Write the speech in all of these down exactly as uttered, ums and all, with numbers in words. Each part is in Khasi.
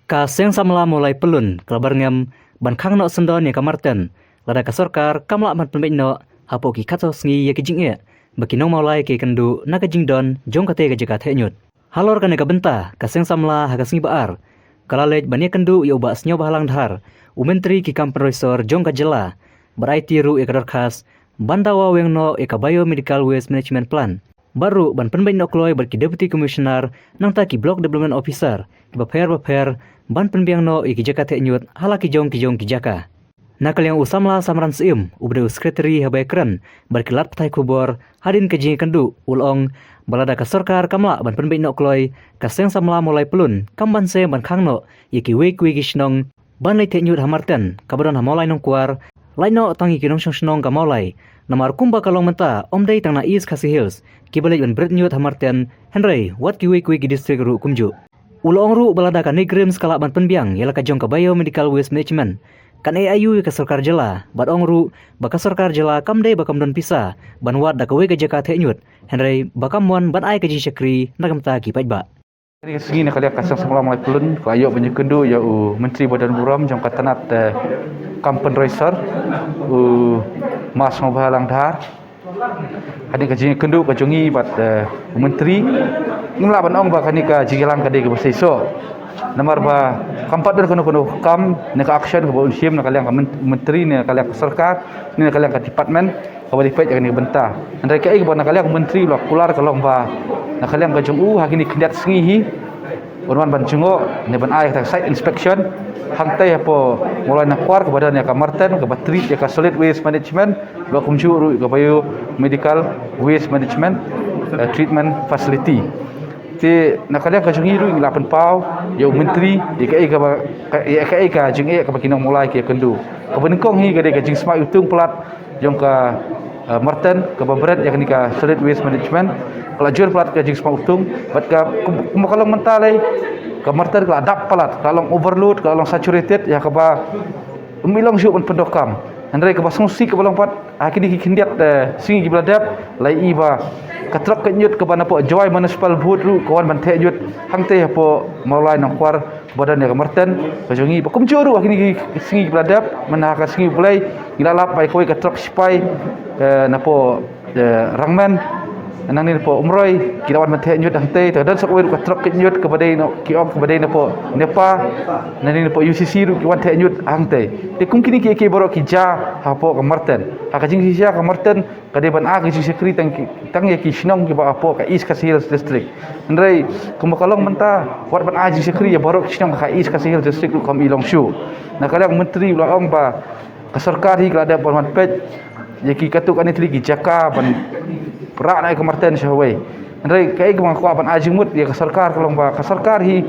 Ka Seng Samla Mawlai Pyllun ka la byrngem ban khang noh syndon ïa ka Marten lada ka sorkar kam lah ban pynbeit noh hapoh ki khatsaw sngi ïa ki jingeh ba ki nong Mawlai ki kynduh na ka jingdon jong kata ka jaka theh ñiut. Halor kane ka bynta, ka Seng Samla ha ka sngi Ba-ar ka la leit ban ïakynduh ïa u Bah Sniawbhalang Dhar, u Myntri ki kam pynroi sor jong ka jylla, bad aiti ruh ïa ka dorkhas ban dawa weng noh ïa ka Biomedical Waste Management Plan, bad ruh ban pynbeit noh kloi bad ki Deputy Commissioner nangta ki Block Development Officer kiba pher bapher ban pynbiang noh ïa ki jaka theh ñiut ha la ki jong ki jong ki jaka. Na ka liang u Samla Samran Syiem, uba dei u Secretary haba ïakren bad ki lad pathai khubor hadien ka jingïakynduh, u la ong ba lada ka sorkar kam lah ban pynbeit noh kloi, ka Seng Samla Mawlai Pyllun kam ban sem ban khang noh ïa kiwei kiwei ki shnong ban leit theh ñiut ha Marten kaba don ha Mawlai Nongkwar, lait noh tang ïa ki nongshong shnong ka Mawlai. Namar kumba ka long mynta, ym dei tang na East Khasi Hills kiba leit ban bret ñiut ha Marten, hynrei wat kiwei kiwei ki district ruh kumjuh. U la ong ruh ba lada ka NEIGRIHMS ka lah ban pynbiang ïa la ka jong ka Biomedical Waste Management, kan ai aïu ïa ka sorkar jylla, bad ong ruh ba ka sorkar jylla kam dei ba kam don pisa ban wad da kawei ka jaka theh ñiut, hynrei ba kam mon ban ai ka jingshakri na ka bynta ki paidbah. Kane ka sngi na ka liang ka Seng Samla Mawlai Pyllun ka la ïoh ban ïakynduh ïa u Myntri ba don burom jong ka tnat, eh, kam pynroi sor, u Bah Sniawbhalang Dhar. Kane ka jingïakynduh ka jong ngi bad, eh, u Myntri, ngim lah ban ong ba kane ka jingïalang ka dei kaba seisoh. Namar ba kam pat don kano kano kam ne ka action kaba un shim na ka liang ka myn-, Myntri ne ka liang ka sorkar ne na ka liang ka department kaba dei peit ïa kane ka bynta. Hynrei kaei kaba na ka liang u Myntri u la kular ka long ba na ka liang ka jong u ha kine khyndiat sngi hi un wan ban jngoh ne ban ai kata ka site inspection hangtei hapoh Mawlai Nongkwar kaba don ïa ka Marten kaba treat ïa ka solid waste management, ba kumjuh ruh ïa ka Biomedical Waste Management, eh, Treatment Facility. Te na ka liang ka jong ngi ruh ngi la pynpaw ïa u Myntri ïa kaei kaba, ka, ïa kaei ka jingeh kaba ki nong Mawlai ki ïakynduh. Kaba nyngkong hi ka dei ka jingsmai utung palat jong ka, eh, Marten kaba bret ïa kane ka solid waste management. Ka la jur palat ka jingsmai utung bad ka kum-, kumba ka long mynta lei, ka Marten ka la dap palat, ka la long overload, ka la long saturated, ïa kaba ym i long shuh ban pyndonkam. Hynrei kaba sngewsih kaba long pat ha kine ki khyndiat, eh, sngi kiba la dep, la i ba ka trok kit ñiut kaba napoh Jowai Municipal Board ruh ka wan ban theh ñiut hangtei hapoh Mawlai Nongkwar kaba don ïa ka Marten ka jong ngi. Ba kumjuh ruh ha kine ki sngi kiba la dep, mynta ha ka sngi U Blei ngi la lap ba ïa kawei ka trok shipai, eh, napoh, eh, Rangmen, nangne napoh Umroi ki la wan ban theh ñiut hangtei. Te don sa kawei ruh ka trok kit ñiut kaba dei na, ki ong kaba dei napoh NEPA, nangne napoh U C C ruh ki wan theh ñiut hangtei. Te kum kine kiei kiei baroh ki jia hapoh ka Marten. Ha ka jingshisha ka Marten ka dei ban ai ka jingshakri tang ki, tang ïa ki shnong kiba hapoh ka East Khasi Hills District. Hynrei kumba ka long mynta, wat ban ai jingshakri ïa baroh ki shnong ka East Khasi Hills District ruh kam i long shuh. Na ka liang u Myntri u la ong ba ka sorkar hi ka la dep ban wan peit ïa ki katto katne tylli ki jaka ban rah noh ïa ka Marten sha kawei. Hynrei kaei kaba nga kwah ban ai jingmut ïa ka sorkar ka long ba ka sorkar hi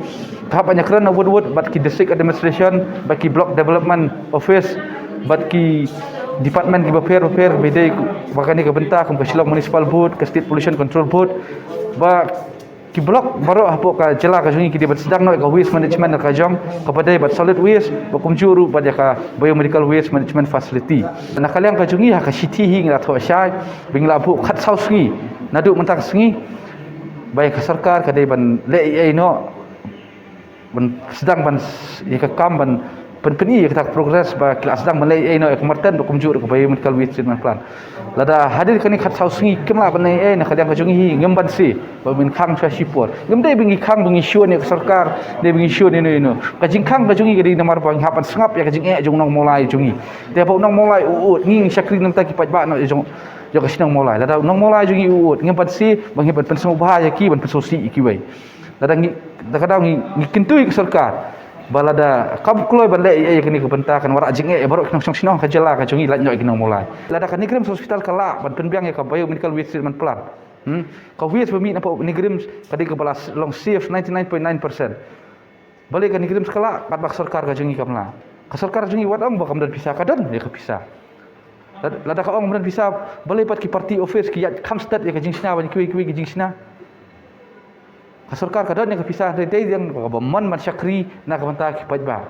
ka hap ban ïakren na wut wut bad ki district administration, bad ki block development office, bad ki department kiba pher bapher ba dei ba kane ka bynta, kum ka Shillong Municipal Board, ka State Pollution Control Board, ba ki block baroh hapoh ka jylla ka jong ngi ki dei ban sdang noh ïa ka waste management ka jong ka, ba dei bad solid waste, ba kumjuh ruh bad ïa ka biomedical waste management facility. Na ka liang ka jong ngi ha ka shithi hi ngi la thoh shai ba ngi la buh khatsaw sngi naduh mynta ka sngi ba ïa ka sorkar ka dei ban leh ei ei noh, ban sdang ban s-, ïa ka kam ban pyn-, pyni ïa kata ka progress ba ki la sdang ban leh ei ei noh ïa ka Marten ba kumjuh ruh ka biomedical waste treatment plant. Lada hadien kane khatsaw sngi kim lah ban leh ei ei, na ka liang ka jong ngi hi ngim banse ba ngin khang sha shipor. Ngim dei ba ngi khang ba ngi shun ïa ka sorkar, dei ba ngi shun ïa no ïa no. Ka jingkhang ka jong ngi ka dei namar ba ngi hap ban sngap ïa ka jingeh jong u nong Mawlai jong ngi. Te ba u nong Mawlai u ud, ngi ngi shakri na ka bynta ki paidbah noh jong, jong ka shnong Mawlai. Lada u nong Mawlai jong ngi u ud, ngim banse ba ngi ban pynsngewbha ïa ki, ban pynsngewsih ïa kiwei. Lada ngi, lada ka daw ngi, ngi kyntu ïa ka sorkar ba lada kam kloi ban leh ei ei ïa kane ka bynta kan wanrah jingeh ïa baroh ki nongshong shnong ka jylla ka jong ngi, lait noh ïa ki nong Mawlai. Lada ka NEIGRIHMS hospital ka lah ban pynbiang ïa ka biomedical waste treatment plant, hmm, ka waste ba mih napoh NEIGRIHMS ka dei kaba la s-, long safe ninety nine point nine percent. Balei ka NEIGRIHMS ka lah katba ka sorkar ka jong ngi kam lah? Ka sorkar ka jong ngi wat ong ba kam don pisa, ka don ïa ka pisa. Lad-, lada ka ong ba don pisa, balei pat ki party office ki ïaid kham stet ïa ka jingshna bad kiwei kiwei ki jingshna? Ka sorkar ka don ïa ka pisa, hynrei dei tang kaba mon ban shakri na ka bynta ki paidbah.